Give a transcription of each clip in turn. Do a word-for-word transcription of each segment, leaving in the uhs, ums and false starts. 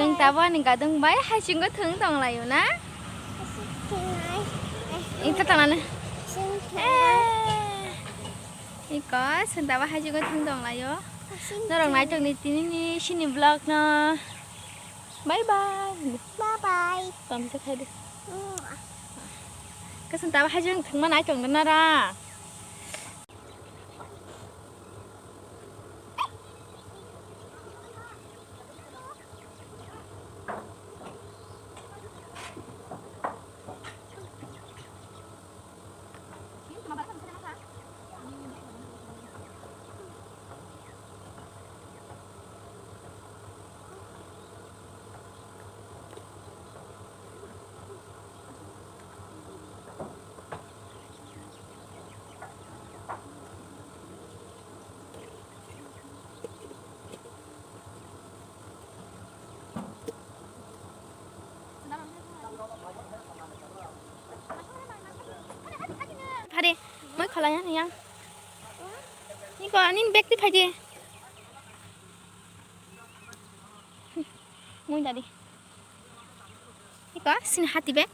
Chwng tabuk ani gadung bai haisingo thwng tonglaio na? Ito tangnani. Eh. Iko, chwng tabuk haisingo thwng tonglaio. Norok naitokni tinini sini vlog no. Bye bye. Bye bye. Tongsa khaidi. Mm. Kasing tabuk haising thwngma naitokno nara. Phari, moi kholai ya yang. Niko, anin bag ti phai di. Moi dari. Iko, sini hati bag.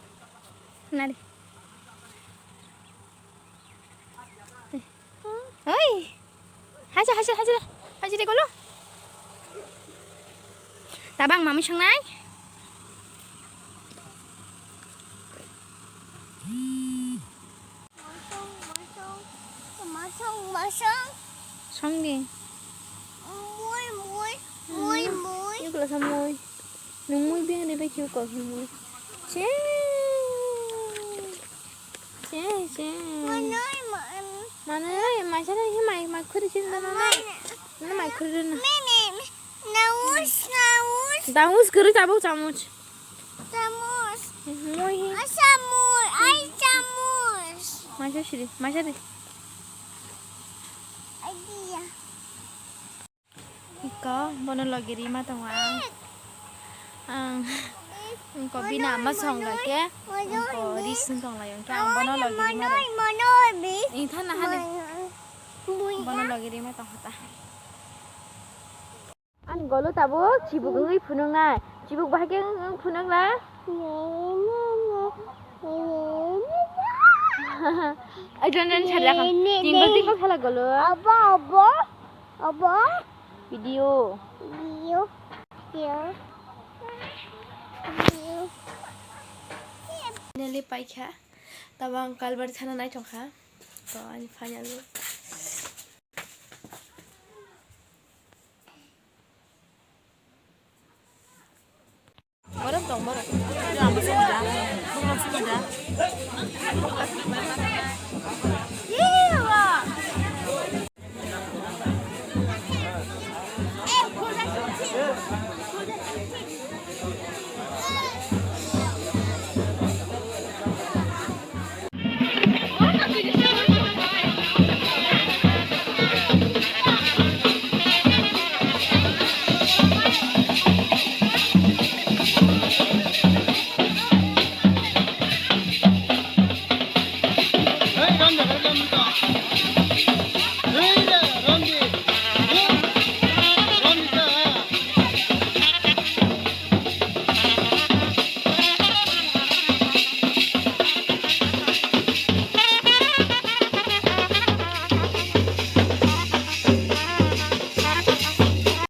Nari. Oi. Haja, haja, haja. Haja de golo. Tabang mami sangnai. Masang, masang, masang, masang. Song di. Mui, mui, mui, mui. Yuk lasa mui. Nung mui bihan de bai kiu kok mui. Che. Che, che. Manoi, man. Manoi, mai sana hi mai, mai khuri chin da manoi. Mana. Na mai khuri na. Me, me, me. Naus, naus. Daus guru tabuk chamuch. Chamuch. Moi. Ai chamuch, ai chamuch. Maisa siri, maisa di. Ai dia. Iko, bono logi rima tongo ang. Ang, angko bini ama song lake, angko ri sung tong lai, angke ang bono logi rima rw. Ing thana hane. Bono logi rima tong kha ta. Ani golo tabuk chibuk wngwi phunuknai. Chibuk bahai khe wng phunuknai. Ai, jon jon sari lakhang. Tingkol tingkol khala golo. Abo, abo, abo. Video. Video. Video. Video. Finally paikha. Tabuk ang kalbar thana naithok kha. To ani final. Borok tong borok. Borok sini da. Borok sini da.